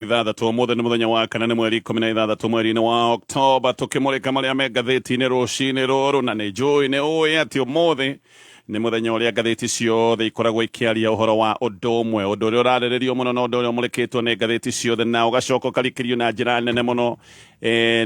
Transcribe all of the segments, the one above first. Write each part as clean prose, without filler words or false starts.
Ithathatũ ũmũthĩ nĩ mũthenya wa kana nĩ mweri 16 mweri-inĩ wa Oktoba, tũkĩmũrĩka marĩa me ngathĩti-inĩ rũcinĩ rũrũ, na nĩ njũĩ nĩ ũĩ atĩ ũmũthĩ nĩ mũthenya ũrĩa ngathĩti ciothe ikoragwo ikĩaria ũhoro wa ũndũ ũmwe, ũndũ ũrĩa ũrarĩrĩrio mũno na ũndũ ũrĩa ũmũrĩkĩtwo nĩ ngathĩti ciothe na ũgacoka ũkarikĩrio na njĩra nene mũno,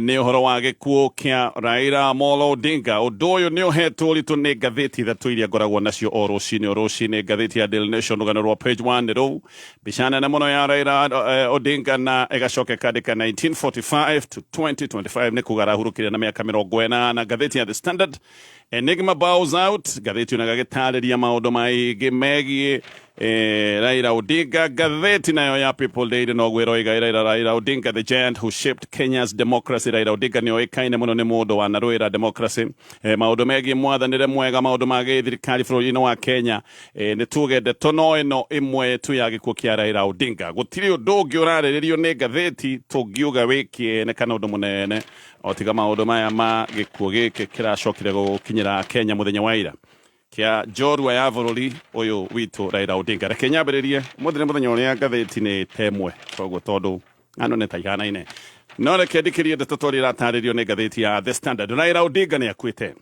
nĩ ũhoro wa gĩkuũ kĩa Raila Amolo Odinga. Ũndũ ũyũ nĩ ũhetwo ũritũ nĩ ngathĩti ithatũ iria ngoragwo nacio o rũcinĩ o rũcinĩ. Ngathĩti ya Daily Nation, rũgano rwa page 1 nĩ rũu, mbica nene mũno ya Raila Odinga, na ĩgacoka ĩkandĩka 1945 to 2025, nĩ kuga arahurũkire na mĩaka 80. Ngathĩti ya The Standard, Enigma bows out, ngathĩti ona gagĩtarĩria maũndũ maingĩ megiĩ Raila Odinga. Ngathĩti nayo ya People Daily noguo ĩroiga, Raila Odinga, the giant who shaped Kenya's democracy. Raila Odinga nĩ oĩkaine mũno nĩ mũndũ wanarũĩra democracy, maũndũ megiĩ mwathanĩre mwega, maũndũ ma gĩthirikari bũrũri-inĩ wa Kenya. Nĩ tuge ndeto no ĩno ĩmwe tu ya gĩkuũ kĩa Raila Odinga, gũtirĩ ũndũ ũngĩ ũrarĩrĩrio nĩ ngathĩti tũngiuga wĩ kĩene kana ũndũ mũnene o tiga maũndũ maya ma gĩkuũ gĩkĩ kĩracokire gũkinyĩra Kenya mũthenya wa ira kĩa njorua ya bũrũri ũyũ witũ Raila Odinga. Reke nyambĩrĩrie, ũmũthĩ nĩ mũthenya ũrĩa ngathĩti nĩ ta ĩmwe, koguo tondũ ng'ano nĩ ta ihanaine, no reke ndikĩrie ndeto ta ũrĩa ĩratarĩrio nĩ ngathĩti ya The Standard. Raila Odinga nĩ akuĩte.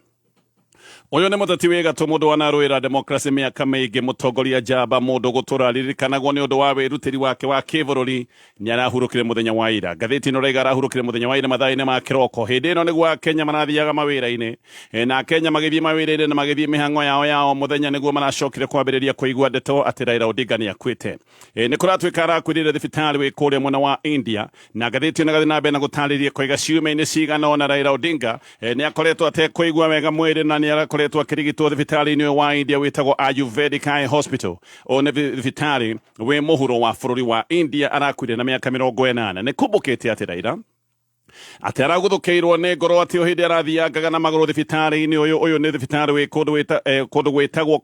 Ũyũ nĩ mũteti wĩ gatũ, mũndũ wanarũĩra democracy mĩaka mĩingĩ, mũtongoria njamba, mũndũ gũtũra aririkanagwo nĩ ũndũ wa wĩrutĩri wake wa kĩbũrũri, nĩ arahurũkire mũthenya wa ira. Ngathĩti ĩno ĩraiga arahurũkire mũthenya wa ira mathaa-inĩ ma kĩroko. Hĩndĩ ĩno nĩguo Akenya marathiaga mawĩra-inĩ, na Akenya magĩthiĩ mawĩra-inĩ na magĩthiĩ mĩhang'o yao ya o mũthenya nĩguo maracokire kwambĩrĩria kũigua ndeto atĩ Raila Odinga nĩ akuĩte. Nĩ kũratuĩka arakuĩrĩire thibitarĩ wĩ kũrĩa mwena wa India, na ngathĩti ĩno ĩgathiĩ na mbere na gũtarĩria koiga ciumia-inĩ cigana ũna Raila Odinga nĩ akoretwo atekũigua wega mwĩrĩ na nĩ arakoretwo akĩrigitwo thibitarĩ-inĩ ũyũ wa India wĩtagwo Ayurvedic Eye Hospital. Ũyũ nĩ thibitarĩ wĩ mũhuro wa bũrũri wa India. Arakuire na mĩaka 80. Nĩ kumbũkĩte atĩ Raila atĩ araguthũkĩirwo nĩ ngoro atĩ o hĩndĩ arathiangaga na magũrũ thibitarĩ-inĩ ũyũ. Ũyũ nĩ thibitarĩ wĩ kũndũ gwĩtagwo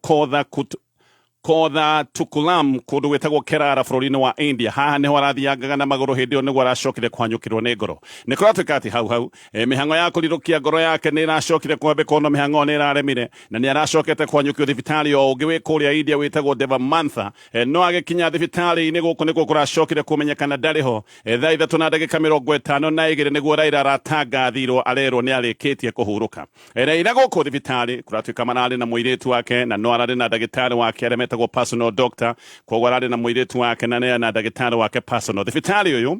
Kotha Tukulam, kũndũ gwĩtagwo Kerala bũrũri-inĩ wa India. Haha nĩho arathiangaga na magũrũ, hĩndĩ ĩyo nĩguo aracokire kũhanyũkĩrwo nĩ ngoro. Nĩ kũratuĩka atĩ hau hau mĩhang'o ya kũrirũkia ngoro yake nĩ ĩracokire kwambĩkwo, no mĩhang'o nĩ ĩraremire na nĩ aracokete kũhanyũkio thibitarĩ o ũngĩ wĩ kũrĩa India wĩtagwo Devamantha. No agĩkinya thibitarĩ-inĩ gũkũ nĩkuo kũracokire kũmenyekana ndarĩ ho. Thaa 3:52 nĩguo Raila aratangathirwo arerwo nĩ arĩkĩtie kũhurũka. Raila gũkũ thibitarĩ kũratuĩka mararĩ na mũirĩtu wake na no ararĩ na ndagĩtarĩ wake arĩa metagwo personal doctor, koguo ararĩ na mũirĩtu wake na na ndagĩtarĩ wake personal. Thibitarĩ ũyũ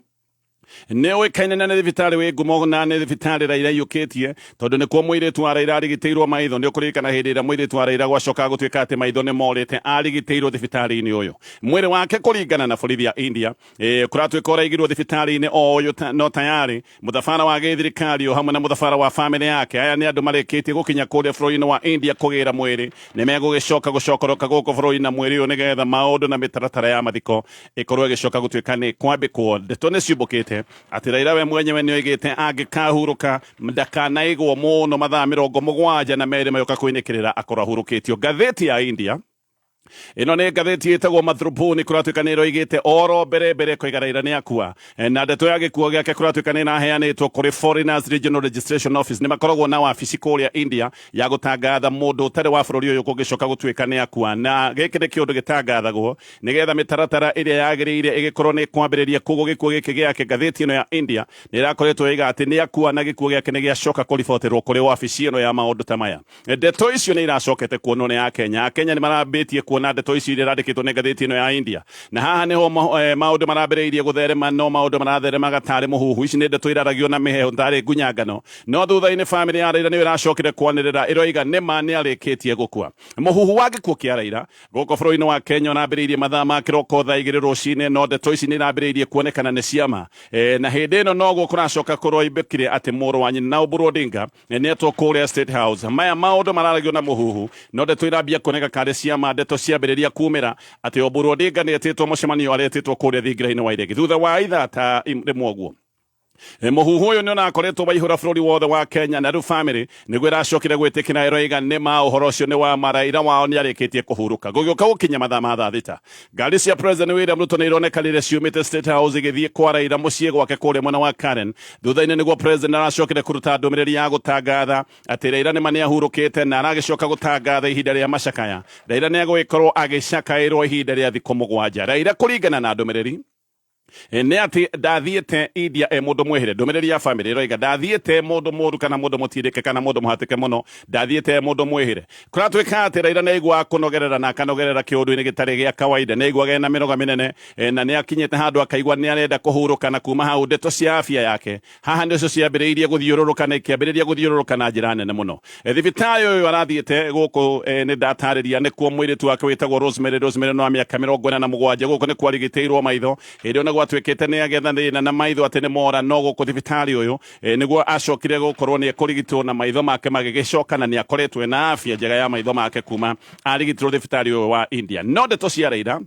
nĩ ũĩkaine na nĩ thibitarĩ wĩ ngumo na nĩ thibitarĩ Raila aiyũkĩtie tondũ nĩkuo mũirĩtu wa Raila arigitĩirwo maitho. Nĩ ũkũririkana hĩndĩ ĩrĩa mũirĩtu wa Raila gwacokaga gũtuĩka atĩ maitho nĩ morĩte, arigitĩirwo thibitarĩ-inĩ ũyũ. Mwĩrĩ wake kũringana na borithi ya India, kũratuĩka ũraigirwo thibitarĩ-inĩ o ũyũ, no tayarĩ mũthabara wa gĩthirikari o hamwe na mũthabara wa famĩlĩ yake. Aya nĩ andũ marĩkĩtie gũkinya kũrĩa bũrũri-inĩ wa India kũgĩra mwĩrĩ, nĩ megũgĩcoka gũcokoroka gũkũ bũrũri na mwĩrĩ ũyũ nĩgetha maũndũ na mĩtaratara ya mathiko ĩkorwo ĩgĩcoka gũtuĩka nĩ kwambĩkwo. Ndeto nĩ ciumbũkĩte atĩ Raila we mwenyewe nĩ oigĩte angĩkahurũka ndakanaigwo mũno mathaa 72 mayoka kwĩnĩkĩrĩra akorwo ahurũkĩtio. Ngathĩti ya India ĩno nĩ ngathĩti ĩtagwo Mathrubuni, kũratuĩka nĩ ĩroigĩte oro mbere mbere koiga Raila nĩ akua, na ndeto ya gĩkuo gĩake kũratuĩka nĩ ĩraheanĩtwo kũrĩ Foreigners Regional Registration Office. Nĩ makoragwo na wabici kũrĩa India ya gũtangatha mũndũ ũtarĩ wa bũrũri ũyũ kũngĩcoka gũtuĩka nĩ akua, na gĩkĩ nĩ kĩũndũ gĩtangathagwo nĩgetha mĩtaratara ĩrĩa yagĩrĩire ĩgĩkorwo nĩ kwambĩrĩria. Koguo gĩkuo gĩkĩ gĩake, ngathĩti ĩno ya India nĩ ĩrakoretwo ĩiga atĩ nĩ akua na gĩkuo gĩake nĩ gĩacoka kũriboterwo kũrĩ wabici ĩno ya maũndũ ta maya. Ndeto icio nĩ iracokete kuonwo nĩ Akenya. Akenya nĩ marambĩtie kuona ndeto icio iria irandĩkĩtwo nĩ ngathĩti ĩno ya India, na haha nĩho maũndũ marambĩrĩirie gũtherema, no maũndũ maratheremaga tarĩ mũhuhu. Ici nĩ ndeto iraragio na mĩheehũ tarĩ ngunyangano, no thutha-inĩ famĩlĩ ya Raila nĩyo ĩracokire kwanĩrĩra ĩroiga nĩma nĩ arĩkĩtie gũkua. Mũhuhu wa gĩkuũ kĩa Raila gũkũ bũrũri-inĩ wa Kenya ũrambĩrĩirie mathaa ma kĩroko thaa 2 rũcinĩ, no ndeto ici nĩ irambĩrĩirie kuonekana nĩ ciama. Na hĩndĩ ĩno noguo kũracoka kũroimbĩkire atĩ mũrũ wa nyina na Oburu Odinga nĩetwo kũrĩa State House. Maya maũndũ mararagio na mũhuhu, no ndeto irambia kuoneka karĩ ciama. Ndeto ciambĩrĩria kumĩra atĩ Oburu Odinga nĩetĩtwo mũcemanio aretĩtwo kũrĩa thingira-inĩ wa Iregi thutha wa ithaa ta rĩmwe ũguo. Mũhuhu ũyũ nĩ ũrakoretwo waihũra bũrũri wothe wa Kenya, na rĩu famĩlĩ nĩguo ĩracokire gwĩtĩkĩra ĩroiga nĩ ma ũhoro ũcio nĩ wa ma, Raila wao nĩ arĩkĩtie kũhurũka. Gũgĩũka gũkinya mathaa ma thaa 6, ngari cia President William Ruto nĩ ironekanire ciumĩte State House igĩthiĩ kwa Raila mũciĩ gwake kũrĩa mwena wa Karen. Thutha-inĩ nĩguo President aracokire kũruta ndũmĩrĩri ya gũtangatha atĩ Raila nĩ ma nĩ ahurũkĩte, na aragĩcoka gũtangatha ihinda rĩa macakaya. Raila nĩ agũgĩkorwo agĩcakaĩrwo ihinda rĩa thikũ 7. Raila kũringana na ndũmĩrĩri Nĩ atĩ ndathiĩte India e mũndũ mwĩhĩre. Ndũmĩrĩri ya famĩlĩ ĩroiga ndathiĩte mũndũ mũru kana mũndũ mũtindĩke kana mũndũ mũhatĩke mũno, ndathiĩte e mũndũ mwĩhĩre. Kũratuĩka atĩ Raila nĩ aiguaga kũnogerera na akanogerera kĩũndũ-inĩ gĩtarĩ gĩa kawaida, nĩ aiguaga ena mĩnoga mĩnene na nĩ akinyĩte handũ akaigua nĩ arenda kũhurũka, na kuma hau ndeto cia afya yake haha nĩcio ciambĩrĩirie gũthiũrũrũka na ikĩambĩrĩria gũthiũrũrũka na njĩra nene mũno. Thibitarĩ ũyũ arathiĩte gũkũ nĩ ndatarĩria nĩkuo mũirĩtu wake wĩtagwo Rosemary. Rosemary no wa mĩaka 47. Gũkũ nĩkuo arigitĩirwo maitho hĩndĩ ĩyo nĩ gwatuĩkĩte nĩ agetha thĩna na maitho atĩ nĩ mora, no gũkũ thibitarĩ ũyũ nĩguo acokire gũkorwo nĩ ekũrigitwo na maitho make magĩgĩcoka, na nĩ akoretwo ena afya njega ya maitho make kuma arigitĩrwo thibitarĩ ũyũ wa India. No ndeto cia Raila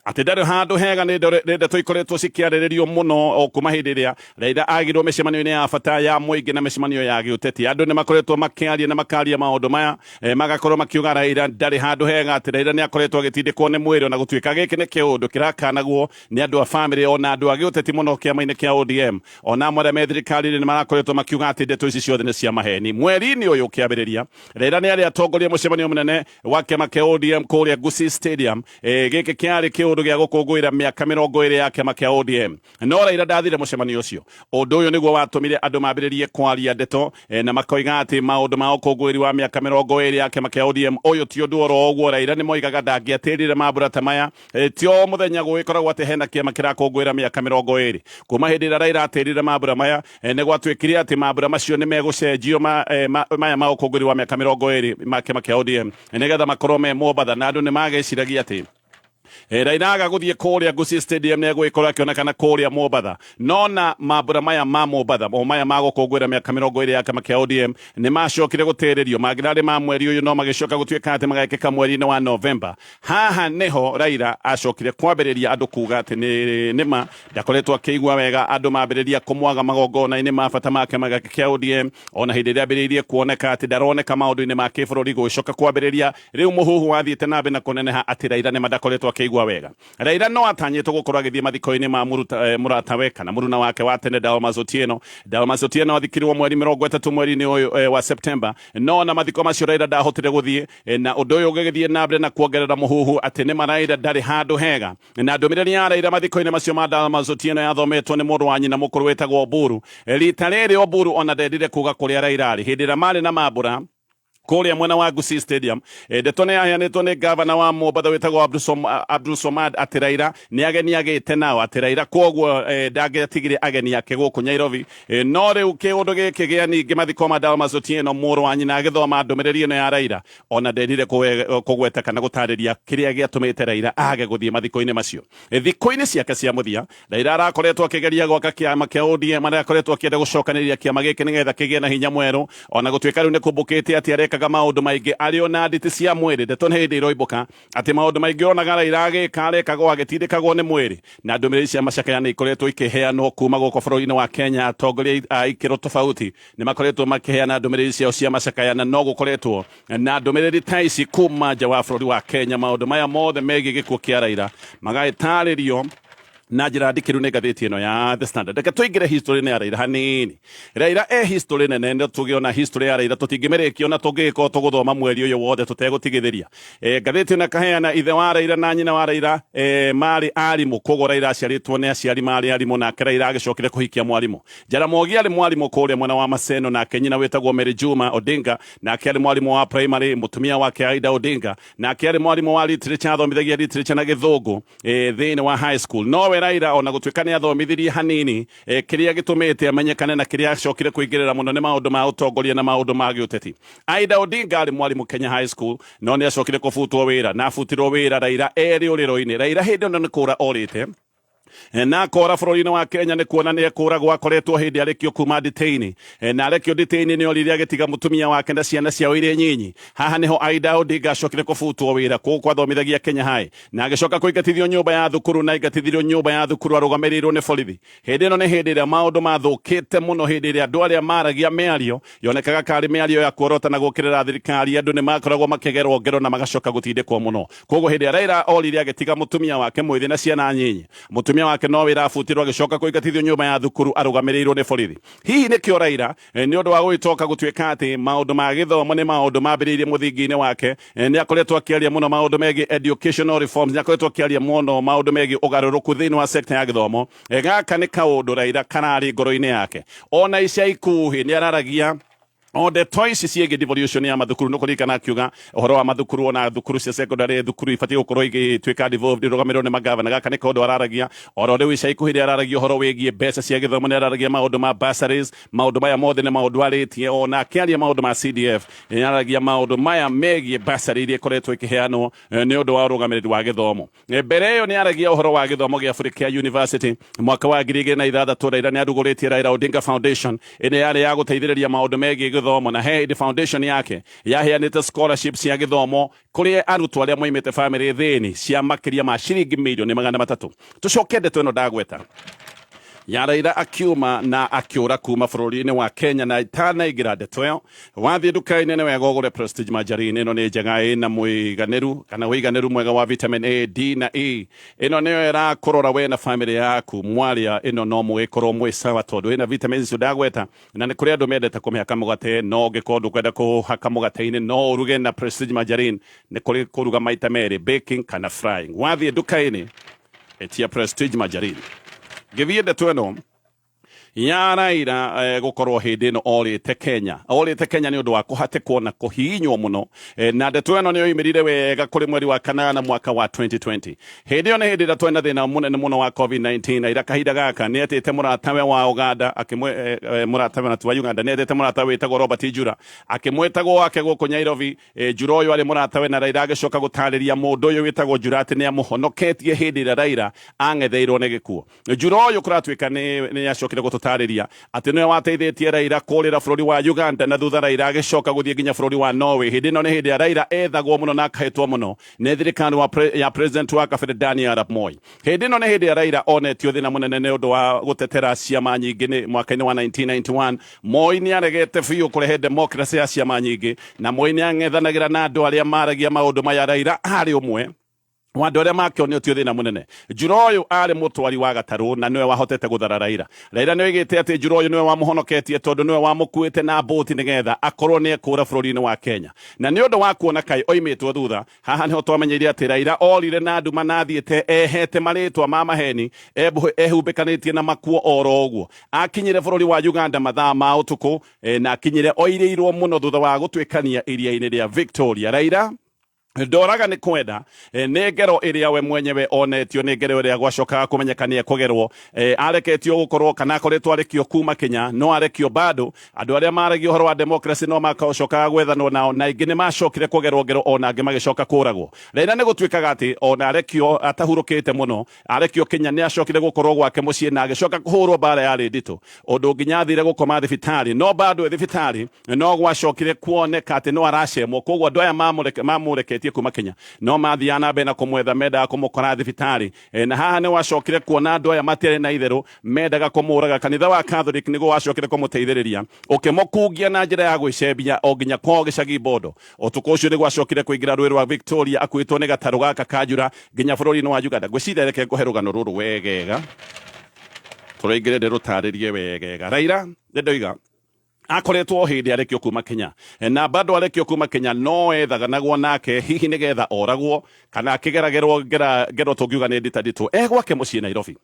atĩ ndarĩ handũ hega nĩ ndeto ikoretwo cikĩarĩrĩrio mũno o kuma hĩndĩ ĩrĩa Raila agirwo mĩcemanio-inĩ ya bata ya mũingĩ na mĩcemanio ya gĩũteti. Andũ nĩ makoretwo makĩaria na makaria maũndũ maya, magakorwo makiuga Raila ndarĩ handũ hega, atĩ Raila nĩ akoretwo agĩtindĩkwo nĩ mwĩrĩ, ona gũtuĩka gĩkĩ nĩ kĩũndũ kĩrakanagwo nĩ andũ a famĩlĩ ona andũ a gĩũteti mũno kĩama-inĩ kĩa ODM. Ona amwe arĩa me thirikari-inĩ nĩ marakoretwo makiuga atĩ ndeto ici ciothe nĩ cia maheni. Mweri-inĩ ũyũ ũkĩambĩrĩria, Raila nĩ arĩ atongoria mũcemanio mũnene wa kĩama kĩa ODM kũrĩa Gusii Stadium. Gĩkĩ kĩarĩ kĩũndũ gĩa gũkũngũĩra mĩaka 20 ya kĩama kĩa ODM, no Raila ndathire mũcemanio ũcio. Ũndũ ũyũ nĩguo watũmire andũ mambĩrĩrie kwaria ndeto na makoiga atĩ maũndũ ma ũkũngũĩri wa mĩaka 20 ya kĩama kĩa ODM ũyũ ti ũndũ oro ũguo. Raila nĩ moigaga ndangĩatĩrire mambura ta maya. Ti o mũthenya gũgĩkoragwo atĩ hena kĩama kĩrakũngũĩra mĩaka 20. Kuma hĩndĩ ĩrĩa Raila atĩrire mambura maya, nĩ gwatuĩkire atĩ mambura macio nĩ megũcenjio maya ma ũkũngũĩri wa mĩaka 20 ma kĩama kĩa ODM nĩgetha makorwo me Mombatha, na andũ nĩ mageciragia atĩ Raila aga gũthiĩ kũrĩa Gusii Stadium nĩ egũgĩkorwo akĩonekana kũrĩa Mombatha. No na mambura maya ma Mombatha, o maya ma gũkũngũĩra mĩaka 20 ya kĩama kĩa ODM, nĩ macokire gũtĩrĩrio. Mangĩrarĩ ma mweri ũyũ, no magĩcoka gũtuĩka atĩ magekĩka mweri-inĩ wa Novemba. Haha nĩho Raila acokire kwambĩrĩria andũ kuga atĩ nĩ nĩma ndakoretwo akĩigua wega. Andũ mambĩrĩria kũmwaga magongona-inĩ ma bata ma kĩama gĩake kĩa ODM, ona hĩndĩ ĩrĩa ambĩrĩirie kuoneka atĩ ndaroneka maũndũ-inĩ ma kĩbũrũri, gũgĩcoka kwambĩrĩria rĩu mũhuhu wathiĩte na mbere na kũneneha atĩ Raila nĩma ndakoretwo akĩigua wega. Raila no atanyĩtwo gũkorwo agĩthiĩ mathiko-inĩ ma mũratawe kana mũruna wake wa tene Dalmas Otieno. Dalmas Otieno athikirwo mweri 30 mweri-inĩ ũyũ wa Septemba, no na mathiko macio Raila ndahotire gũthiĩ, na ũndũ ũyũ ũgĩgĩthiĩ na mbere na kuongerera mũhuhu atĩ nĩma Raila ndarĩ handũ hega. Na ndũmĩrĩri ya Raila mathiko-inĩ macio ma Dalmas Otieno yathometwo nĩ mũrũ wa nyina mũkũrũ wĩtagwo Oburu. Rita rĩrĩ Oburu ona ndendire kuga kũrĩa Raila arĩ hĩndĩ ĩrĩa marĩ na mambũra kũrĩa mwena wa Gusii Stadium. Ndeto nĩ yaheanĩtwo nĩ gavana wa Mombatha wĩtagwo Abdul Somad atĩ Raila nĩ ageni agĩte nao, atĩ Raila kwoguo ndangĩatigire ageni ake gũkũ Nairobi. No rĩu kĩũndũ gĩkĩ gĩa ningĩ mathiko ma Dalmas Otieno, mũrũ wa nyina agĩthoma ndũmĩrĩri ĩno ya Raila, ona ndendire kũgweta kana gũtarĩria kĩrĩa gĩatũmĩte Raila age gũthiĩ mathiko-inĩ macio. Thikũ-inĩ ciake cia mũthia, Raila arakoretwo akĩgeria gwaka kĩama kĩa ODM, arĩa akoretwo akĩenda gũcokanĩrĩria kĩama gĩkĩ nĩgetha kĩgĩe na hinya mwerũ, ona gũtuĩka rĩu nĩ kũmbũkĩte atĩ arekaga maũndũ maingĩ arĩ ona nditi cia mwĩrĩ. Ndeto nĩ hĩndĩ iroimbũka atĩ maũndũ maingĩ onaga Raila agĩka arekagwo agĩtindĩkagwo nĩ mwĩrĩ, na ndũmĩrĩri cia macakaya nĩ ikoretwo ikĩheanwo kuma gũkũ bũrũri-inĩ wa Kenya. Atongoria a ikĩro tofauti nĩ makoretwo makĩheana ndũmĩrĩri ciao cia macakaya, na no gũkoretwo na ndũmĩrĩri ta ici kuma nja wa bũrũri wa Kenya. Maũndũ maya mothe megiĩ gĩkuũ kĩa Raila magagĩtarĩrio na njĩra ndikĩru nĩ ngathĩti ĩno ya The Standard. Reke tũingĩre history-inĩ ya Raila hanini. Raila e history nene, no tũgĩona history ya Raila tũtingĩmĩrĩkia ona tũngĩgĩkorwo tũgũthoma mweri ũyũ wothe tũtegũtigithĩria. Ngathĩti ĩno ĩkaheana ithe wa Raila na nyina wa Raila marĩ arimũ, koguo Raila aciarĩtwo nĩ aciari marĩ arimũ, nake Raila agĩcokire kũhikia mwarimũ. Jaramogi arĩ mwarimũ kũrĩa mwena wa Maseno, nake nyina wĩtagwo Mary Juma Odinga nake arĩ mwarimũ wa primary. Mũtumia wake Aida Odinga nake arĩ mwarimũ wa literature, athomithagia literature na gĩthũngũ thĩinĩ wa high school. Nowe Raila ona gũtuĩka nĩ athomithirie hanini, kĩrĩa gĩtũmĩte amenyekane na kĩrĩa acokire kũingĩrĩra mũno nĩ maũndũ ma ũtongoria na maũndũ ma gĩũteti. Aida Odinga arĩ mwarimũ Kenya High School, no nĩ acokire kũbutwo wĩra, na abutirwo wĩra Raila erĩ ũrĩro-inĩ. Raila hĩndĩ ĩno nĩ kũra orĩte na akora bũrũri-inĩ wa Kenya nĩ kuona nĩ ekũragwo, akoretwo hĩndĩ arekio kuma nditĩini, na arekio nditĩini nĩ orire agĩtiga mũtumia wake na ciana ciao irĩ nyinyi. Haha nĩho Aida Odinga acokire kũbutwo wĩra kũu kwathomithagia Kenya High, na agĩcoka kũingatithio nyũmba ya thukuru, na aingatithirio nyũmba ya thukuru arũgamĩrĩirwo nĩ borithi. Hĩndĩ ĩno nĩ hĩndĩ ĩrĩa maũndũ mathũkĩte mũno, hĩndĩ ĩrĩa andũ arĩa maragia mĩario yonekaga karĩ mĩario ya kuorota na gũkĩrĩra thirikari, andũ nĩ makoragwo makĩgerwo ngero na magacoka gũtindĩkwo mũno. Koguo hĩndĩ ĩrĩa Raila orire agĩtiga mũtumia wake mwĩthĩ na ciana nyinyi, mũtumia Mũtumia wake no wĩra abutirwo agĩcoka kũingatithio nyũmba ya thukuru arũgamĩrĩirwo nĩ borithi. Hihi nĩkĩo Raila nĩ ũndũ wa gũgĩtoka gũtuĩka atĩ maũndũ ma gĩthomo nĩ maũndũ mambĩrĩirie mũthingi-inĩ wake, nĩ akoretwo akĩaria mũno maũndũ megiĩ educational reforms, nĩ akoretwo akĩaria mũno maũndũ megiĩ ũgarũrũku thĩinĩ wa sector ya gĩthomo. Gaka nĩ kaũndũ Raila kararĩ ngoro-inĩ yake. Ona ica ikuhĩ nĩ araragia o ndeto ici ciĩgiĩ devolution ya mathukuru. Nĩ kũririkana akiuga ũhoro wa mathukuru, ona thukuru cia secondary, thukuru ibatiĩ gũkorwo igĩtuĩka devolved, irũgamĩrĩrwo nĩ magavana. Gaka nĩ kaũndũ araragia oro rĩu. Ica ikuhĩ nĩ araragia ũhoro wĩgiĩ mbeca cia gĩthomo, nĩ araragia maũndũ ma bursaries. Maũndũ maya mothe nĩ maũndũ arĩtie. Ona akĩaria maũndũ ma CDF, nĩ araragia maũndũ maya megiĩ bursary iria ikoretwo ikĩheanwo nĩ ũndũ wa ũrũgamĩrĩri wa gĩthomo. Mbere ĩyo nĩ aragia ũhoro wa gĩthomo gĩa bũrĩ kĩa university. Mwaka wa 2006 Raila nĩ arugũrĩtie Raila Odinga Foundation ĩrĩa yarĩ ya gũteithĩrĩria maũndũ megiĩ gĩthomo, na he hĩndĩ foundation yake yaheanĩte scholarship cia gĩthomo kũrĩ arutwo arĩa moimĩte famĩlĩ thĩni cia makĩria ma ciringi mirioni 300. Tũcoke ndeto ĩno ndagweta ya Raila akiuma na akĩũra kuma bũrũri-inĩ wa Kenya. Na itanaingĩra ndeto ĩyo, wathiĩ nduka-inĩ nĩ wega ũgũre Prestige margarine. Ĩno nĩ njega, ĩna mũiganĩru kana ũiganĩru mwega wa vitamin A, D na E. Ĩno nĩyo ĩrakũrora we na famĩlĩ yaku. Mwarĩa ĩno no mũgĩkorwo mwĩ sawa, tondũ ĩna vitamin icio ndagweta. Na nĩ kũrĩ andũ mendete kũmĩhaka mũgate, no ũngĩkorwo ndũkwenda kũhaka mũgate-inĩ, no ũruge na Prestige margarine. Nĩ kũrĩ kũruga maita merĩ, baking kana frying. Wathiĩ nduka-inĩ, etia Prestige margarine. Ngĩthiĩ ndeto ĩno ya Raila gũkorwo hĩndĩ ĩno orĩte Kenya, orĩte Kenya nĩ ũndũ wa kũhatĩkwo na kũhihinywo mũno. Na ndeto ĩno nĩ yoimĩrire wega kũrĩ mweri wa kanana mwaka wa 2020. Hĩndĩ ĩyo nĩ hĩndĩ ĩrĩa twarĩ na thĩna mũnene mũno wa COVID-19. Raila kahinda gaka nĩ etĩte mũratawe wa Uganda akĩmwe mũratawe na ti wa Uganda, nĩ etĩte mũratawe wĩtagwo Robert Njura, akĩmwĩta gwake gũkũ Nairobi. Njura ũyũ arĩ mũratawe na Raila agĩcoka gũtarĩria mũndũ ũyũ wĩtagwo Njura atĩ nĩ amũhonoketie hĩndĩ ĩrĩa Raila ang'etheirwo nĩ gĩkuũ. Njura ũyũ kũratuĩka nĩ acokire gũtũtarĩria atĩ nĩwe wateithĩtie Raila kũrĩra bũrũri wa Uganda, na thutha Raila agĩcoka gũthiĩ nginya bũrũri wa Norway. Hĩndĩ ĩno nĩ hĩndĩ ya Raila ethagwo mũno na akahĩtwo mũno nĩ thirikari ya president wa kabere Daniel Arap Moi. Hĩndĩ ĩno nĩ hĩndĩ ya Raila onetio thĩna mũnene nĩ ũndũ wa gũtetera ciama nyingĩ. Nĩ mwaka-inĩ wa 1991 Moi nĩ aregete biũ kũrehe democracy ya ciama nyingĩ, na Moi nĩ ang'ethanagĩra na andũ arĩa maragia maũndũ maya. Raila arĩ ũmwe wa andũ arĩa makĩonetio thĩna mũnene. Njura ũyũ arĩ mũtwari wa gatarũ na nĩwe wahotete gũthara Raila. Raila nĩ oigĩte atĩ Njura ũyũ nĩwe wamũhonoketie, tondũ nĩwe wamũkuĩte na mbũti nĩgetha akorwo nĩ ekũra bũrũri-inĩ wa Kenya. Na nĩ ũndũ wa kuona kaĩ oimĩtwo thutha, haha nĩho twamenyeire atĩ Raila orire na nduma na athiĩte ehete marĩtwa ma maheni, ehumbĩkanĩtie na makuo oro ũguo. Akinyire bũrũri wa Uganda mathaa ma ũtukũ, na akinyire oirĩirwo mũno thutha wa gũtuĩkania iria-inĩ rĩa Victoria. Raila ndoraga nĩ kwenda, nĩ ngero ĩrĩa we mwenyewe onetio, nĩ ngero ĩrĩa gwacokaga kũmenyeka nĩ ekũgerwo. Areketio gũkorwo kana akoretwo arekio kuma Kenya, no arekio bado andũ arĩa maragia ũhoro wa democracy no macokaga gwethanwo nao, na aingĩ nĩ macokire kũgerwo ngero, ona angĩ magĩcoka kũragwo. Raila nĩ gũtuĩkaga atĩ ona arekio atahurũkĩte mũno, arekio Kenya nĩ acokire gũkorwo gwake mũciĩ na agĩcoka kũhũrwo mbara yarĩ nditũ, ũndũ nginya athire gũkoma thibitarĩ. No bado e thibitarĩ no gwacokire kuoneka atĩ no aracemwo, koguo andũ aya mamũreketie kuma Kenya no mathiaga na mbere na kũmwetha, mendaga kũmũkora thibitarĩ. Na haha nĩ wacokire kuona andũ aya matiarĩ na itherũ, mendaga kũmũraga. Kanitha wa Catholic nĩguo wacokire kũmũteithĩrĩria, ũkĩmũkungia na njĩra ya gwĩcembia o nginya kwao gĩcagi Bondo. Ũtukũ ũcio nĩguo acokire kũingĩra rũĩ rwa Victoria akuĩtwo nĩ gatarũ gaka ka Njura nginya bũrũri-inĩ wa Uganda. Ngwĩciria reke ngũhe rũgano rũrũ wegega, tũraingĩre ndĩrũtarĩrie wegega. Raila nĩ ndoiga akoretwo o hĩndĩ arekio kuma Kenya, na bado arekio kuma Kenya no ethaganagwo nake, hihi nĩgetha oragwo kana akĩgeragĩrwo ngero tũngiuga nĩ ndita nditũ e gwake mũciĩ Nairobi.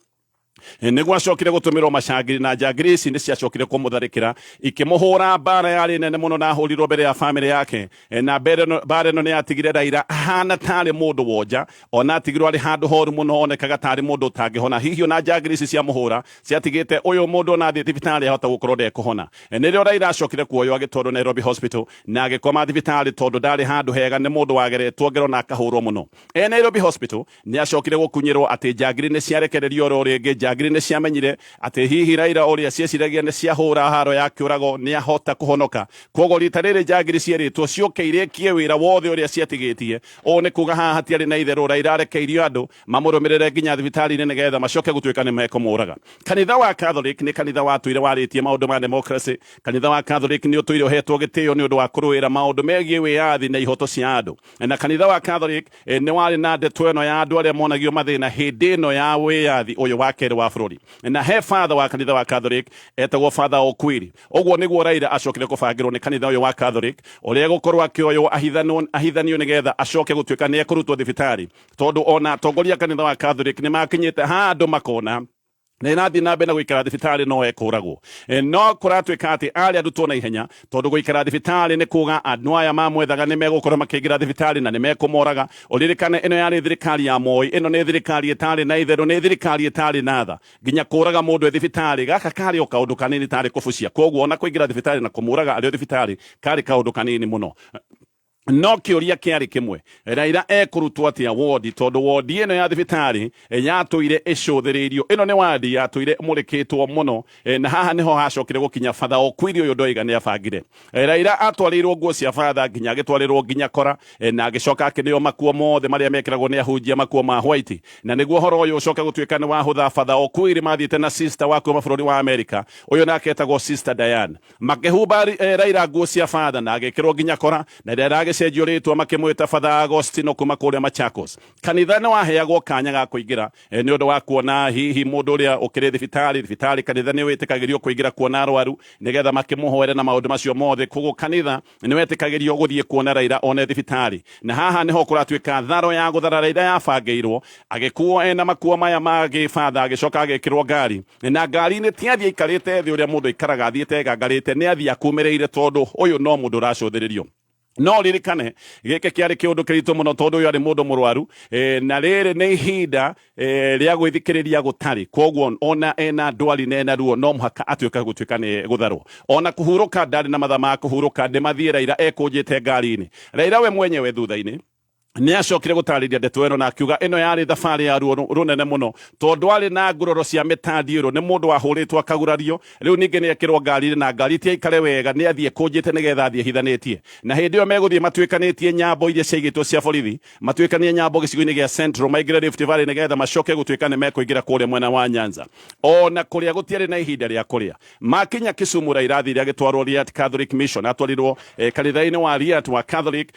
Nĩguo acokire gũtũmĩrwo macangiri, na njangiri ici nĩ ciacokire kũmũtharĩkĩra ikĩmũhũra mbara yarĩ nene mũno, na ahũrirwo mbere ya famĩlĩ yake. Na mbara ĩno nĩ yatigire Raila ahana tarĩ mũndũ wonja, ona atigirwo arĩ handũ horu mũno, onekaga tarĩ mũndũ ũtangĩhona. Hihi ona njangiri ici ciamũhũra ciatigĩte ũyũ mũndũ ona athiĩ thibitarĩ ahota gũkorwo ndekũhona. Nĩrĩo Raila acokire kuoywo agĩtwarwo Nairobi Hospital na agĩkoma thibitarĩ, tondũ ndarĩ handũ hega, nĩ mũndũ wageretwo ngero na akahũrwo mũno. E Nairobi Hospital nĩ acokire gũkunyĩrwo atĩ njangiri nĩ ciarekererio oro rĩngĩ njangiri. Njangiri nĩ ciamenyire atĩ hihi Raila ũrĩa cieciragia nĩ ciahũra haro ya kĩũrago nĩ ahota kũhonoka. Kwoguo rita rĩrĩ njangiri cierĩtwo ciũke irĩkie wĩra wothe ũrĩa ciatigĩtie. Ũũ nĩ kuga haha hatiarĩ na itherũ, Raila arekeirio andũ mamũrũmĩrĩre nginya thibitarĩ-inĩ nĩgetha macoke gũtuĩka nĩ mekũmũraga. Kanitha wa Catholic nĩ kanitha watũire warĩtie maũndũ ma democracy. Kanitha wa Catholic nĩ ũtũire ũhetwo gĩtĩo nĩ ũndũ wa kũrũĩra maũndũ megiĩ wĩyathi na ihoto cia andũ. Na kanitha wa Catholic nĩ warĩ na ndeto ĩno ya andũ arĩa monagio mathĩna hĩndĩ ĩno ya wĩyathi ũyũ wa kerĩ wa bũrũri. Na he father wa kanitha wa Catholic etagwo Father Okwiri. Ũguo nĩguo Raila acokire kũbangĩrwo nĩ kanitha ũyũ wa Catholic ũrĩa egũkorwo akĩoywo ahithanio nĩgetha acoke gũtuĩka nĩ ekũrutwo thibitarĩ, tondũ ona atongoria a kanitha wa Catholic nĩ makinyĩte handũ makona na ĩrathiĩ na mbere na gũikara thibitarĩ no ekũragwo. No kũratuĩka atĩ arĩ arutwo na ihenya, tondũ gũikara thibitarĩ nĩ kuga andũ aya mamwethaga nĩ megũkorwo makĩingĩra thibitarĩ na nĩ mekũmoraga. Ũririkane ĩno yarĩ thirikari ya Moi, ĩno nĩ thirikari ĩtarĩ na itherũ, nĩ thirikari ĩtarĩ na tha. Nginya kũraga mũndũ e thibitarĩ gaka karĩ o kaũndũ kanini tarĩ kũbucia. Koguo ona kũingĩra thibitarĩ na kũmũraga arĩ o thibitarĩ karĩ kaũndũ kanini mũno. No kĩũria kĩarĩ kĩmwe, Raila ekũrutwo atĩa wondi, tondũ wondi ĩno ya thibitarĩ yatũire ĩcũthĩrĩirio. Ĩno nĩ wandi yatũire ĩmũrĩkĩtwo mũno, na haha nĩho hacokire gũkinya Father Okwiri ũyũ ndoiga nĩ abangire. Raila atwarĩirwo nguo cia Father nginya agĩtwarĩrwo nginya kora, na agĩcoka akĩneo makuo mothe marĩa mekĩragwo nĩ ahunjia, makuo ma white. Na nĩguo ũhoro ũyũ ũcoke gũtuĩka nĩ wahũtha, Father Okwiri mathiĩte na sister wa kuma bũrũri wa Amerika, ũyũ nake etagwo Sister Diane. Makĩhumba Raila nguo cia Father na agĩkĩrwo nginya kora, na rĩrĩa aragĩcenjio rĩtwa makĩmwĩta Father Agostino kuma kũrĩa Machakos. Kanitha nĩ waheagwo kanya ga kũingĩra nĩ ũndũ wa kuona hihi mũndũ ũrĩa ũkĩrĩ thibitarĩ, thibitarĩ kanitha nĩ wĩtĩkagĩrio kũingĩra kuona arwaru nĩgetha makĩmũhoere na maũndũ macio mothe. Koguo kanitha nĩ wetĩkagĩrio gũthiĩ kuona Raila one thibitarĩ. Na haha nĩho kũratuĩka tharo ya gũthara Raila yabangĩirwo, agĩkuo ena makuo maya ma gĩbatha, agĩcoka agĩkĩrwo ngari. Na ngari-inĩ ti athiĩ aikarĩte thĩ ũrĩa mũndũ aikaraga athiĩte egangarĩte, nĩ athiĩ akumĩrĩire, tondũ ũyũ no mũndũ ũracũthĩrĩrio. No ririkane gĩkĩ kĩarĩ kĩũndũ kĩritũ mũno, tondũ ũyũ arĩ mũndũ mũrwaru, na rĩrĩ nĩ ihinda rĩa gwĩthikĩrĩria gũtarĩ. Koguo ona ena ndwari na ena ruo, no mũhaka atuĩke gũtuĩka nĩ gũtharwo. Ona kũhurũka ndarĩ na mathaa ma kũhurũka, nĩ mathiĩ Raila ekũnjĩte ngari-inĩ. Raila we mwenyewe thutha-inĩ nĩ acokire gũtarĩria ndeto ĩno na akiuga ĩno yarĩ thabarĩ ya ruo rũnene mũno, tondũ arĩ na nguraro cia mĩtandiĩro, nĩ mũndũ wahũrĩtwo akagurario, rĩu ningĩ nĩ ekĩrwo ngari-inĩ na ngari ti aikare wega, nĩ athiĩ ekũnjĩte nĩgetha athiĩ ehithanĩtie. Na hĩndĩ ĩyo megũthiĩ matuĩkanĩtie nyambo iria ciaigĩtwo cia borithi, matuĩkanie nyambo gĩcigo-inĩ gĩa Central, maingĩre Rift Valley nĩgetha macoke gũtuĩka nĩ mekũingĩra kũrĩa mwena wa Nyanza. Ona kũrĩa gũtiarĩ na ihinda rĩa kũrĩa. Makinya Kisumu, Raila athire agĩtwarwo Riat Catholic Mission, atwarirwo kanitha-inĩ wa Riat wa Catholic.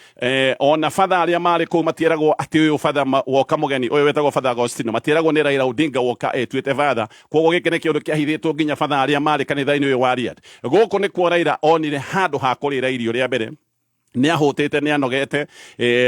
Ona batha arĩa marĩ kũu matieragwo atĩ ũyũ batha woka mũgeni ũyũ wetagwo Father Agostino, matieragwo nĩ Raila Odinga woka etuĩte batha. Koguo gĩkĩ nĩ kĩũndũ kĩahithĩtwo nginya batha arĩa marĩ kanitha-inĩ ũyũ wa Riat. Gũkũ nĩkuo Raila onire handũ ha kũrĩra irio rĩa mbere. Nĩ ahũtĩte, nĩ anogete,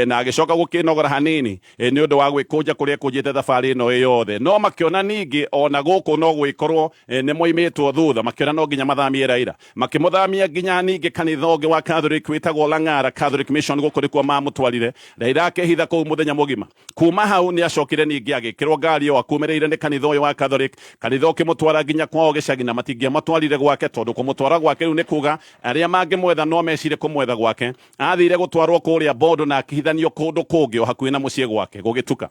na agĩcoka gũkĩnogora hanini nĩ ũndũ wa gwĩkũnja kũrĩa ekũnjĩte thabarĩ ĩno ĩ yothe. No makĩona ningĩ ona gũkũ no gwĩkorwo nĩ moimĩtwo thutha, makĩona no nginya mathamie Raila. Makĩmũthamia nginya ningĩ kanitha ũngĩ wa Catholic wĩtagwo Lang'ara Catholic Mission, gũkũ nĩkuo mamũtwarire. Raila akĩhitha kũu mũthenya mũgima. Kuma hau nĩ acokire ningĩ agĩkĩrwo ngari o akumĩrĩire nĩ kanitha ũyũ wa Catholic, kanitha ũkĩmũtwara nginya kwao gĩcagi, na matingĩamũtwarire gwake tondũ kũmũtwara gwake rĩu nĩ kuga arĩa mangĩmwetha no mecire kũmwetha gwake. Athire gũtwarwo kũrĩa Bondo na akĩhithanio kũndũ kũngĩ o hakuhĩ na mũciĩ gwake gũgĩtuka.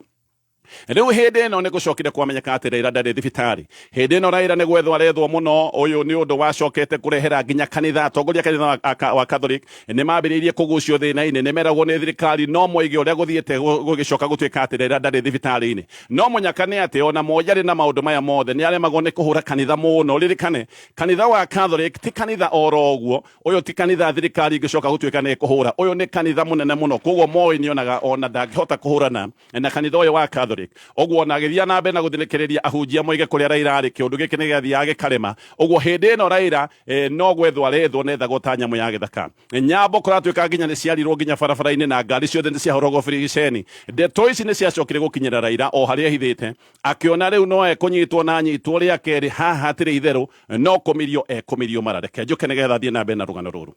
Rĩu hĩndĩ ĩno nĩ gũcokire kwamenyeka atĩ Raila ndarĩ thibitarĩ. Hĩndĩ ĩno Raila nĩ gwethwo arethwo mũno. Ũyũ nĩ ũndũ wacokete kũrehera nginya kanitha. Atongoria kanitha wa Catholic nĩ mambĩrĩirie kũgucio thĩna-inĩ, nĩ meragwo nĩ thirikari no moige ũrĩa gũthiĩte gũgĩcoka gũtuĩka atĩ Raila ndarĩ thibitarĩ-inĩ. No mũnyaka nĩ atĩ ona Moi arĩ na maũndũ maya mothe nĩ aremagwo nĩ kũhũra kanitha mũno. Ririkane kanitha wa Catholic ti kanitha oro ũguo, ũyũ ti kanitha thirikari ĩngĩcoka gũtuĩka nĩ ĩkũhũra, ũyũ nĩ kanitha mũnene mũno. Koguo Moi nĩonaga ona ndangĩhota kũhũrana na kanitha ũyũ wa Catholic. Ũguo ona agĩthiĩ na mbere na gũthinĩkĩrĩria ahunjia moige kũrĩa Raila arĩ, kĩũndũ gĩkĩ nĩ gĩathiaga gĩkarema. Ũguo hĩndĩ ĩno Raila no gwethwo arethwo na ethagwo ta nyamũ ya gĩthaka. Nyambo kũratuĩka nginya nĩ ciarirwo nginya barabara-inĩ na ngari ciothe nĩ ciahũragwo birigiceni. Ndeto ici nĩ ciacokire gũkinyĩra Raila o harĩa ehithĩte, akĩona rĩu no ekũnyitwo na anyitwo rĩa kerĩ, haha hatirĩ itherũ, no kũmirio ekũmirio mara. Reke njũke nĩgetha thiĩ na mbere na rũgano rũrũ.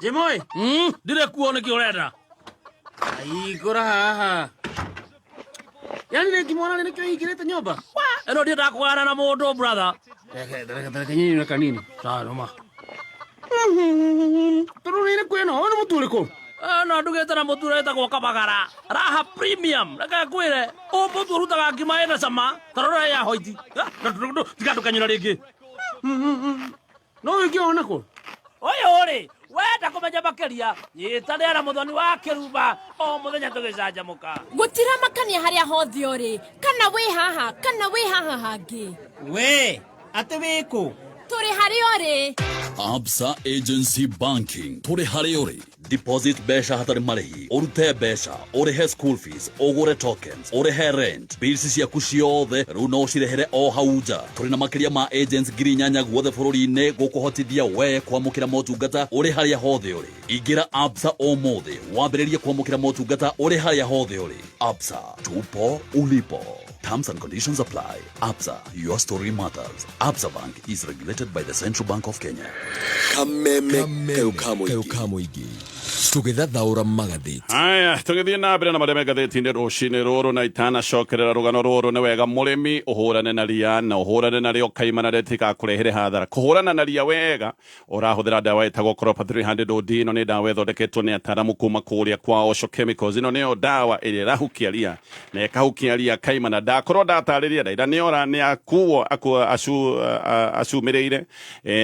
Jimoy, ndirĩ kuo nĩkĩ ũrenda? Hingũra haha. Yani rĩngĩ mwana nĩkĩo hingĩrĩte nyũmba? Ĩno ndiendaga kũgana na mũndũ brother. Reke reke reke nyinyi na kanini. Sawa noma. Tondũ nĩ kwĩno, ũyũ nĩ mũtu ũrĩkũ? No ndugĩte na mũtu ũrĩa wĩtagwo Kabagara Raha Premium. Reke ngwĩre, ũyũ mũtu ũrutaga ngima ĩna cama ta rora ya hoiti. Tiga ndũkanyũra rĩngĩ. No ũngĩona kũ? Ũyũ rĩ, wenda kũmenya makĩria, nyitanĩra na Mũthoni wa Kĩrumba o mũthenya tũgĩcanjamũka. Gũtiramakania harĩa hothe ũrĩ, kana wĩ haha kana wĩ haha hangĩ. We, atĩ wĩ kũ? Tũrĩ harĩa ũrĩ. Absa Agency Banking tũrĩ harĩa ũrĩ. Deposit mbeca hatarĩ marĩhi, ũrute mbeca, ũrĩhe school fees, ũgũre tokens, ũrĩhe rent, bills ciaku ciothe rĩu no ũcirehere o hau nja. Tũrĩ na makĩria ma agents 8,000 guothe bũrũri-inĩ gũkũhotithia we kwamũkĩra motungata ũrĩ harĩa hothe ũrĩ. Ingĩra Absa ũmũthĩ wambĩrĩrie kwamũkĩra motungata ũrĩ harĩa hothe ũrĩ. Absa, tupo ulipo. Terms and conditions apply. Absa, your story matters. Absa Bank is regulated by the Central Bank of Kenya. Kameme kayo ka mũingĩ tũgĩthathaũra magathĩti. Haya, tũgĩthiĩ na mbere na marĩa me ngathĩti-inĩ rũcinĩ rũrũ, na itanacokerera rũgano rũrũ, nĩ wega mũrĩmi ũhũrane na ria na ũhũrane narĩo kaimana rĩtigakũrehere hathara. Kũhũrana na ria wega ũrahũthĩra ndawa ĩtagwo Crop 300 OD. Ĩno nĩ ndawa ĩthondeketwo nĩ ataramu kuma kũrĩa kwa Osho Chemicals. Ĩno nĩyo ndawa ĩrĩa ĩrahukia ria na ĩkahukia ria kaimana. Ndakorwo ndatarĩria Raila nĩora nĩ akuo acumĩrĩire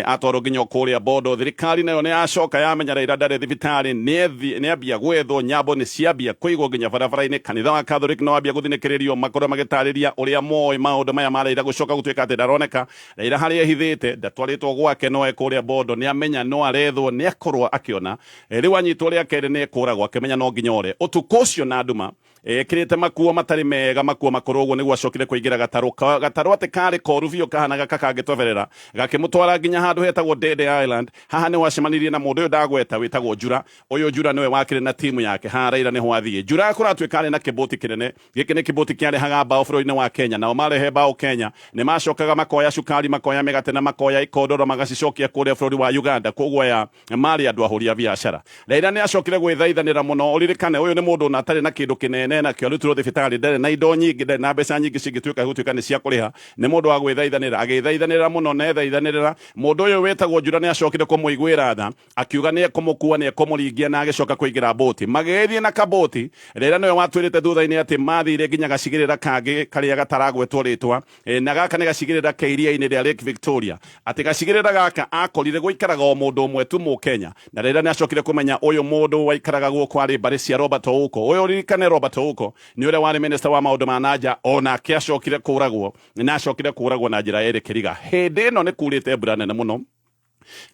atwarwo nginya kũrĩa Bondo. Thirikari nayo nĩ yacoka yamenya Raila ndarĩ thibitarĩ, nĩambia gwethwo, nyambo nĩ ciambia kũigwo nginya barabara-inĩ. Kanitha wa Catholic no wambia gũthinĩkĩrĩrio, makorwo magĩtarĩria ũrĩa moĩ maũndũ maya ma Raila gũcoka gũtuĩka atĩ ndaroneka. Raila harĩa ehithĩte ndatwarĩtwo gwake, no ekũrĩa Bondo, nĩ amenya no arethwo, nĩ akorwo akĩona rĩu anyitwo rĩa kerĩ nĩ ekũragwo, akĩmenya no nginya ore ũtukũ ũcio na nduma, ekĩrĩte makuo matarĩ mega, makuo makũrũ ũguo nĩguo acokire kũingĩra gatarũ. Gatarũ atĩ karĩ koru biũ, kahanaga kakangĩtoberera, gakĩmũtwara nginya handũ hetagwo Dede Island. Haha nĩho acemanirie na mũndũ ũyũ ndagweta wĩtagwo Njura. Ũyũ Njura nĩwe wakĩrĩ na timu yake. Haha Raila nĩho athiĩ. Njura kũratuĩka arĩ na kĩbũti kĩnene. Gĩkĩ nĩ kĩbũti kĩarehaga mbaũ bũrũri-inĩ wa Kenya. Nao marehe mbaũ Kenya nĩ macokaga makoya cukari, makoya mĩgate na makoya ikondoro, magacicokia kũrĩa bũrũri wa Uganda. Koguo aya marĩ andũ ahũri a biacara. Raila nĩ acokire gwĩthaithanĩra mũno. Ũririkane ũyũ nĩ mũndũ ona atarĩ na kĩndũ kĩnene nakĩo, arutirwo thibitarĩ, ndarĩ na indo nyingĩ, ndarĩ na mbeca nyingĩ cingĩtuĩka gũtuĩka nĩ cia kũrĩha. Nĩ mũndũ wa gwĩthaithanĩra, agĩthaithanĩra mũno na ethaithanĩrĩra. Mũndũ ũyũ wĩtagwo Njura nĩ acokire kũmũiguĩra tha, akiuga nĩ ekũmũkua, nĩ ekũmũringia, na agĩcoka kũingĩra mbũti. Magĩgĩthiĩ na kabũti. Raila nĩwe watwĩrĩte thutha-inĩ atĩ mathire nginya gacigĩrĩra kangĩ karĩa gataragwetwo rĩtwa, na gaka nĩ gacigĩrĩra ke iria-inĩ rĩa Lake Victoria. Atĩ gacigĩrĩra gaka akorire gũikaraga o mũndũ ũmwe tu Mũkenya, na Raila nĩ acokire kũmenya ũyũ mũndũ waikaraga gũkũ arĩ mbarĩ cia Robert Ouko. Ũyũ ũririkane Robert Ouko nĩ ũrĩa warĩ minister wa maũndũ ma nanja, onake acokire kũragwo, na acokire kũragwo na njĩra ĩrĩ kĩriga. Hĩndĩ ĩno nĩ kurĩte mbura nene mũno.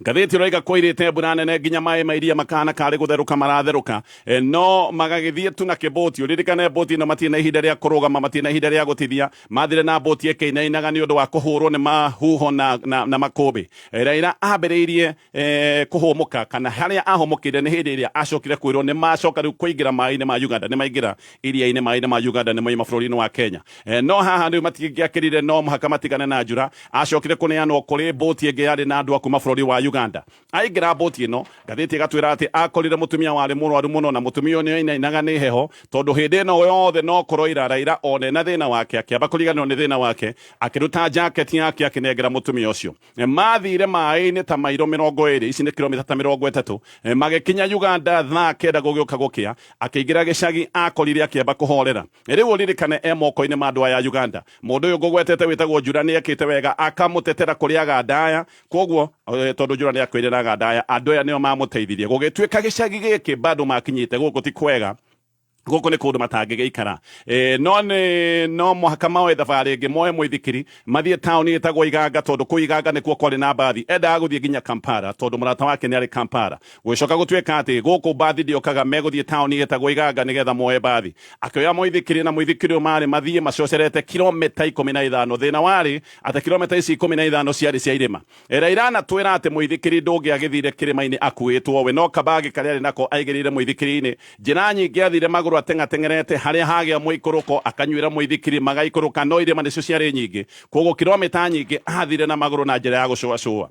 Ngathĩti ĩroiga kwairĩte mbura nene nginya maĩ ma iria makahana karĩ gũtherũka maratherũka, no magagĩthiĩ tu na kĩbũti. Ũririkane mbũti ĩno matirĩ na ihinda rĩa kũrũgama, matirĩ na ihinda rĩa gũtithia, mathire na mbũti ĩkĩinainaga nĩ ũndũ wa kũhũrwo nĩ mahuho na makũmbĩ. Raila ambĩrĩirie kũhũmũka, kana harĩa ahũmũkĩire nĩ hĩndĩ ĩrĩa acokire kwĩrwo nĩ macoka rĩu kũingĩra maĩ-inĩ ma Uganda, nĩ maingĩra iria-inĩ maĩ-inĩ ma Uganda, nĩ moima bũrũri-inĩ wa Kenya. No haha rĩu matingĩakĩrire, no mũhaka matigane na Njura. Acokire kũneanwo kũrĩ mbũti ĩngĩ yarĩ na andũ a kuma bũrũri wa Uganda. Aingĩra mbũti ĩno, ngathĩti ĩgatwĩra atĩ akorire mũtumia warĩ mũrwaru mũno, na mũtumia ũyũ nĩainainaga nĩ heho, tondũ hĩndĩ ĩno yothe no kũroira Raila one na thĩna wake, akĩamba kũriganĩrwo nĩ thĩna wake, akĩruta jaketi yake akĩnengera mũtumia ũcio. Mathire maĩ-inĩ ta mairo 20, ici nĩ kilomita ta 30, magĩkinya Uganda thaa 9 gũgĩũka gũkĩa. Akĩingĩra gĩcagi akorire akĩamba kũhorera. Rĩu ũririkane e moko-inĩ ma andũ aya a Uganda. Mũndũ ũyũ ngũgwetete wĩtagwo Njura nĩ ekĩte wega akamũtetera kũrĩ Aganda aya, koguo tondũ Njura nĩ akuĩrĩra Aganda aya, andũ aya nĩo mamũteithirie. Gũgĩtuĩka gĩcagi gĩkĩ bado makinyĩte gũkũ ti kwega, gũkũ nĩ kũndũ matangĩgĩikara, no nĩ no mũhaka moe thabarĩ ĩngĩ, moe mũithikiri mathiĩ taũni ĩtagwo Iganga, tondũ kũu Iganga nĩkuo kwarĩ na mbathi. Endaga gũthiĩ nginya Kampala tondũ mũrata wake nĩ arĩ Kampala. Gũgĩcoka gũtuĩka atĩ gũkũ mbathi ndĩokaga, megũthiĩ taũni ĩtagwo Iganga nĩgetha moe mbathi. Akĩoya mũithikiri, na mũithikiri ũyũ marĩ mathiĩ macocerete kilomita 15. Thĩna warĩ atĩ kilomita ici 15 ciarĩ cia irĩma. Raila anatwĩra atĩ mũithikiri ndũngĩagĩthire kĩrĩma-inĩ akuĩtwo we, no kabagi karĩa arĩ nako aigĩrĩire mũithikiri-inĩ. Njĩra nyingĩ athire magũrũ ateng'ateng'erete, harĩa hagĩa mũikũrũko akanyuĩra mũithikiri magaikũrũka, no irĩma nĩcio ciarĩ nyingĩ, kwoguo kilomita nyingĩ athire na magũrũ na njĩra ya gũcũacũa.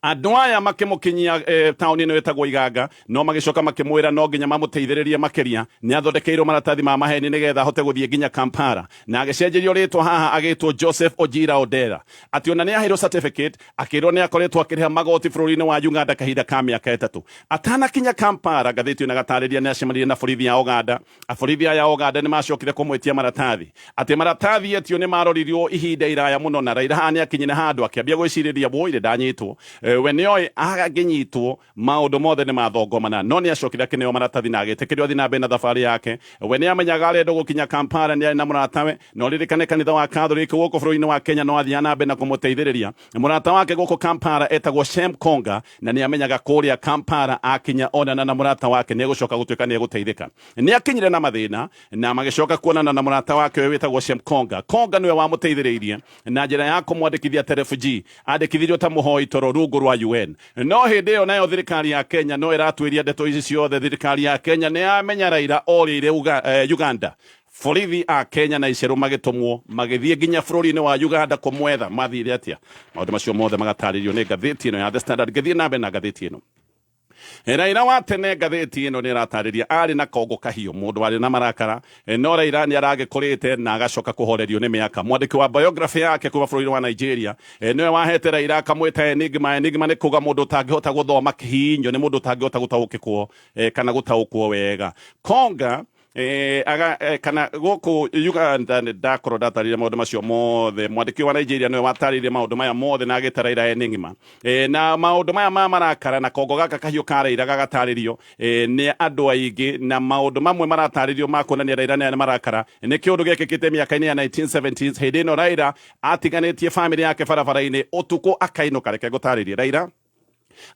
Andũ aya makĩmũkinyia taũni ĩno ĩtagwo Iganga, no magĩcoka makĩmwĩra no nginya mamũteithĩrĩrie makĩria. Nĩ athondekeirwo maratathi ma maheni nĩgetha ahote gũthiĩ nginya Kampala, na agĩcenjerio rĩtwa haha agĩtwo Joseph Ojira Odera. Atĩ ona nĩ aheirwo certificate, akĩrwo nĩ akoretwo akĩrĩha magoti bũrũri-inĩ wa Uganda kahinda ka mĩaka 3. Atanakinya Kampala, ngathĩti ĩno ĩgatarĩria nĩ acemanirie na borithi a Uganda. Aborithi aya a Uganda nĩ macokire kũmwĩtia maratathi. Atĩ maratathi etio nĩ marorirwo ihinda iraya mũno, na Raila haha nĩ akinyire handũ akĩambia gwĩcirĩria woi rĩ ndanyitwo. We nĩoĩ angĩnyitwo maũndũ mothe nĩ mathongomana, no nĩ acokire akĩneo maratathi na agĩtĩkĩrio athiĩ na mbere na thabarĩ yake. We nĩ amenyaga arenda gũkinya Kampala nĩ arĩ na mũratawe, na ũririkane kanitha wa Catholic gũkũ bũrũri-inĩ wa Kenya no athiaga na mbere na kũmũteithĩrĩria. Mũrata wake gũkũ Kampala etagwo Shem Konga, na nĩ amenyaga kũrĩa Kampala akinya onana na mũrata wake nĩ egũcoka gũtuĩka nĩ egũteithĩka. Nĩ akinyire na mathĩna na magĩcoka kuonana na mũrata wake ũyũ wĩtagwo Shem Konga. Konga nĩwe wamũteithĩrĩirie na njĩra ya kũmwandĩkithia ta refugee, andĩkithirio ta mũhoi toro rungu rwa UN. No hĩndĩ ĩyo nayo thirikari ya Kenya no ĩratuĩria ndeto ici ciothe. Thirikari ya Kenya nĩ yamenya Raila orĩire Uganda. Borithi a Kenya na icerũ magĩtũmwo magĩthiĩ nginya bũrũri-inĩ wa Uganda kũmwetha. Mathire atĩa? Maũndũ macio mothe magatarĩrio nĩ ngathĩti ĩno ya The Standard. Ngĩthiĩ na mbere na ngathĩti ĩno, Raila wa tene, ngathĩti ĩno nĩ ĩratarĩria arĩ na kongo kahiũ, mũndũ warĩ na marakara, no Raila nĩ aragĩkũrĩte na agacoka kũhorerio nĩ mĩaka. Mwandĩki wa biography yake kuma bũrũri wa Nigeria nĩwe wahete Raila akamwĩta Enigma. Enigma nĩ kuga mũndũ ũtangĩhota gũthoma kĩhinyo, nĩ mũndũ ũtangĩhota gũtaũkĩkwo kana gũtaũkwo wega. Konga aga kana gũkũ Uganda nĩ ndakorwo ndatarĩria maũndũ macio mothe. Mwandĩki wa Nigeria nĩwe watarĩirie maũndũ maya mothe na agĩta Raila Enigma. Na maũndũ maya ma marakara na kongo gaka kahiũ ka Raila gagatarĩrio nĩ andũ aingĩ, na maũndũ mamwe maratarĩrio ma kuonania Raila nĩ marakara nĩ kĩũndũ gĩekĩkĩte mĩaka-inĩ ya 1970s, hĩndĩ ĩno Raila atiganĩtie famĩlĩ yake barabara-inĩ ũtukũ akainũka. Reke ngũtarĩrie, Raila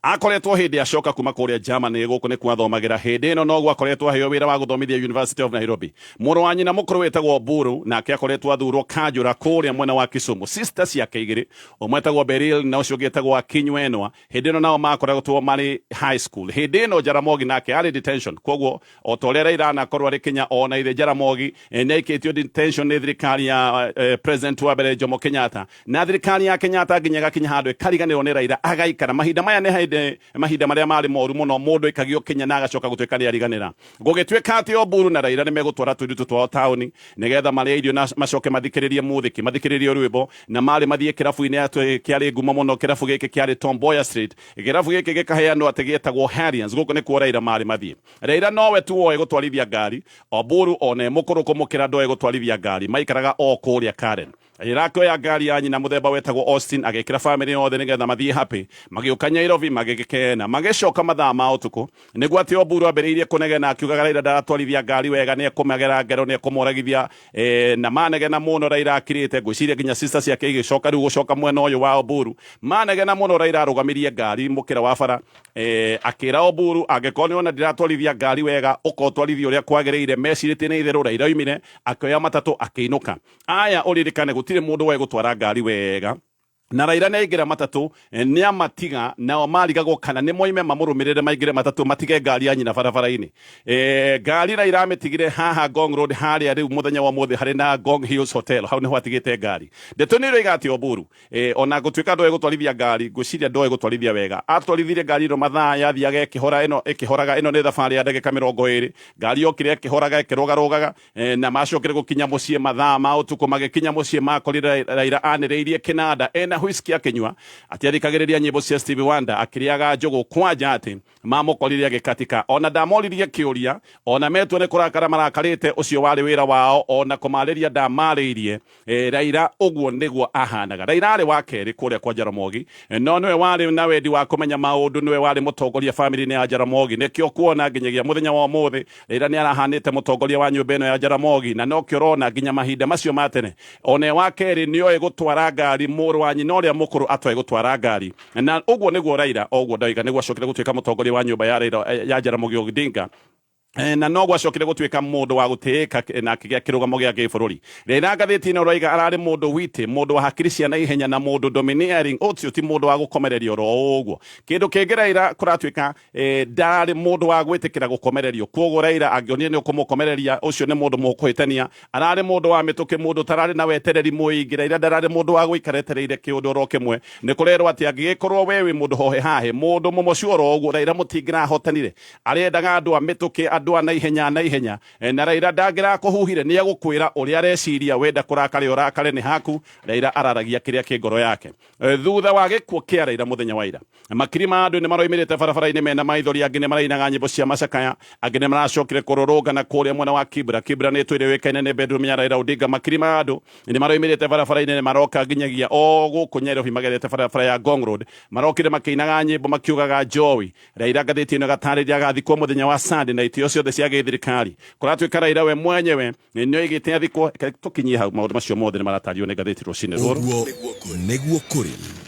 akoretwo hĩndĩ acoka kuma kũrĩa Germany, gũkũ nĩ kwathomagĩra. Hĩndĩ ĩno noguo akoretwo aheo wĩra wa gũthomithia University of Nairobi. Mũrũ wa nyina mũkũrũ wĩtagwo Oburu nake akoretwo athurwo kanjũra kũrĩa mwena wa Kisumu. Sister ciake igĩrĩ, ũmwe etagwo Beryl na ũcio ũngĩ etagwo Akinywenwa, hĩndĩ ĩno nao makoretwo marĩ high school. Hĩndĩ ĩno Jaramogi nake arĩ detention, koguo o ta ũrĩa Raila anakorwo arĩ Kenya, ona ithe Jaramogi nĩ aikĩtio detention nĩ thirikari ya president wa mbere Jomo Kenyatta. Na thirikari ya Kenyatta nginya ĩgakinya handũ ĩkariganĩrwo nĩ Raila agaikara. Mahinda maya nĩ hĩndĩ mahinda marĩa marĩ moru mũno, mũndũ aikagio Kenya na agacoka gũtuĩka nĩ ariganĩra. Gũgĩtuĩka atĩ Oburu na Raila nĩ megũtwara tũirĩtu twao taũni nĩgetha marĩe irio na macoke mathikĩrĩrie mũthiki, mathikĩrĩrie rwĩmbo, na marĩ mathiĩ kĩrabu-inĩ kĩarĩ ngumo mũno. Kĩrabu gĩkĩ kĩarĩ Tom Mboya Street. Kĩrabu gĩkĩ gĩkaheanwo atĩ gĩetagwo Harriers. Gũkũ nĩkuo Raila marĩ mathiĩ. Raila nowe tu woĩ gũtwarithia ngari. Oburu ona e mũkũrũ kũmũkĩra ndoĩ gũtwarithia ngari. Maikaraga o kũrĩa Karen. Raila akĩoya ngari ya nyina mũthemba wetagwo Austin, agĩkĩra famĩlĩ yothe nĩgetha mathiĩ happy. Magĩũka Nairobi magĩgĩkena. Magĩcoka mathaa ma ũtukũ nĩguo atĩ Oburu ambĩrĩirie kũnegena akiugaga Raila ndaratwarithia ngari wega, nĩ ekũmagera ngero, nĩ ekũmoragithia. Na manegena mũno Raila akirĩte, ngwĩciria nginya sister ciake igĩcoka rĩu gũcoka mwena ũyũ wa Oburu. Manegena mũno Raila arũgamirie ngari mũkĩra wa bara, akĩra Oburu angĩkorwo nĩ ona ndiratwarithia ngari wega, ũka ũtwarithie ũrĩa kwagĩrĩire. Mecirĩtie nĩ itherũ, Raila oimire akĩoya matatũ akĩinũka. Aya ũririkane gũtirĩ mũndũ woĩ gũtwara ngari wega, na Raila nĩ aingĩra matatũ nĩ amatiga, nao marigagwo kana nĩ moime mamũrũmĩrĩre maingĩre matatũ matige ngari ya nyina barabara-inĩ. Ngari Raila amĩtigire haha Ngong Road, harĩa rĩu mũthenya wa ũmũthĩ harĩ na Ngong Hills Hotel, hau nĩho atigĩte ngari. Ndeto nĩ ĩroiga atĩ Oburu ona gũtuĩka ndoĩ gũtwarithia ngari, ngwĩciria ndoĩ gũtwarithia wega, atwarithirie ngari ĩno mathaa yathiaga ĩkĩhora, ĩno ĩkĩhoraga. Ĩno nĩ thabarĩ ya ndagĩka 20. Ngari yokire ĩkĩhoraga, ĩkĩrũgarũgaga, na macokire gũkinya mũciĩ mathaa ma ũtukũ. Magĩkinya mũciĩ makorire Raila anĩrĩirie kĩnanda ena whisky akĩnyua, atiathikagĩrĩria nyĩmbo cia Stevie Wonder, akĩrĩaga njũgũ kwanja. Atĩ mamũkorire agĩkatika, ona ndamoririe kĩũria, ona metwo nĩ kũrakara marakarĩte, ũcio warĩ wĩra wao, ona kũmarĩria ndamarĩirie. Raila ũguo nĩguo ahanaga. Raila arĩ wa kerĩ kũrĩa kwa Jaramogi, no nĩwe warĩ na wendi wa kũmenya maũndũ, nĩwe warĩ mũtongoria famĩlĩ-inĩ ya Jaramogi. Nĩkĩo kuona nginyagia mũthenya wa ũmũthĩ Raila nĩ arahanĩte mũtongoria wa nyũmba ĩno ya Jaramogi, na nokĩo ũrona nginya mahinda macio ma tene ona e wa kerĩ nĩoĩ gũtwara ngari, mũrũ wa nyina ũrĩa mũkũrũ atoĩ gũtwara ngari. Na ũguo nĩguo Raila, o ũguo ndoiga, nĩguo acokire gũtuĩka mũtongoria wa nyũmba ya Raila ya Jaramogi Odinga. Na no gwacokire gutuika mundu wa gutiika na akigia kirugamo gia gibũrũri. Raila ngathĩti ĩno ĩroiga ararĩ mũndũ witĩ, mũndũ wa hakiri cia naihenya na mũndũ domineering, ũcio ti mũndũ wa gũkomererio oro ũguo. Kĩndũ kĩngĩ Raila kũratuĩka ndararĩ mũndũ wa gwĩtĩkĩra gũkomererio, kwoguo Raila angĩonire nĩ ũkũmũkomereria ũcio nĩ mũndũ mũkũhĩtania. Ararĩ mũndũ wa mĩtũkĩ, mũndũ ũtararĩ na wetereri mũingĩ. Raila ndararĩ mũndũ wa gũikara etereire kĩũndũ oro kĩmwe. Nĩ kũrerwo atĩ angĩgĩkorwo we wĩ mũndũ hohe hahe, mũndũ mũmocu oro ũguo, Raila mũtingĩrahotanire. Arendaga andũ a mĩtũkĩ, andũ a naihenya naihenya. Na Raila ndangĩrakũhuhire, nĩ egũkwĩra ũrĩa areciria, wenda kũrakare ũrakare nĩ haku. Raila araragia kĩrĩa kĩ ngoro yake. Thutha wa gĩkuũ kĩa Raila mũthenya wa ira, makiri ma andũ nĩ maroimĩrĩte barabara-inĩ mena maithori, angĩ nĩ marainaga nyĩmbo cia macakaya, angĩ nĩ maracokire kũrũrũngana kũrĩa mwena wa Kibra. Kibra nĩ ĩtũire yũĩkaine nĩ bedroom ya Raila Odinga. Makiri ma andũ nĩ maroimĩrĩte barabara-inĩ, nĩ maroka nginyagia o gũkũ Nyairobi magerete barabara ya Ngong Road. Marokire makĩinaga nyĩmbo makiugaga Joey. Raila ngathĩti ĩno ĩgatarĩria agathikwo mũthenya wa Sunday na itĩo ciothe cia gĩthirikari. Kũratuĩka Raila we mwenyewe nĩoigĩte athikwo. Reke tũkinyie hau, maũndũ macio mothe nĩ maratario nĩ ngathĩti rũcinĩ rũrũ. Ũguo nĩguo kũrĩ.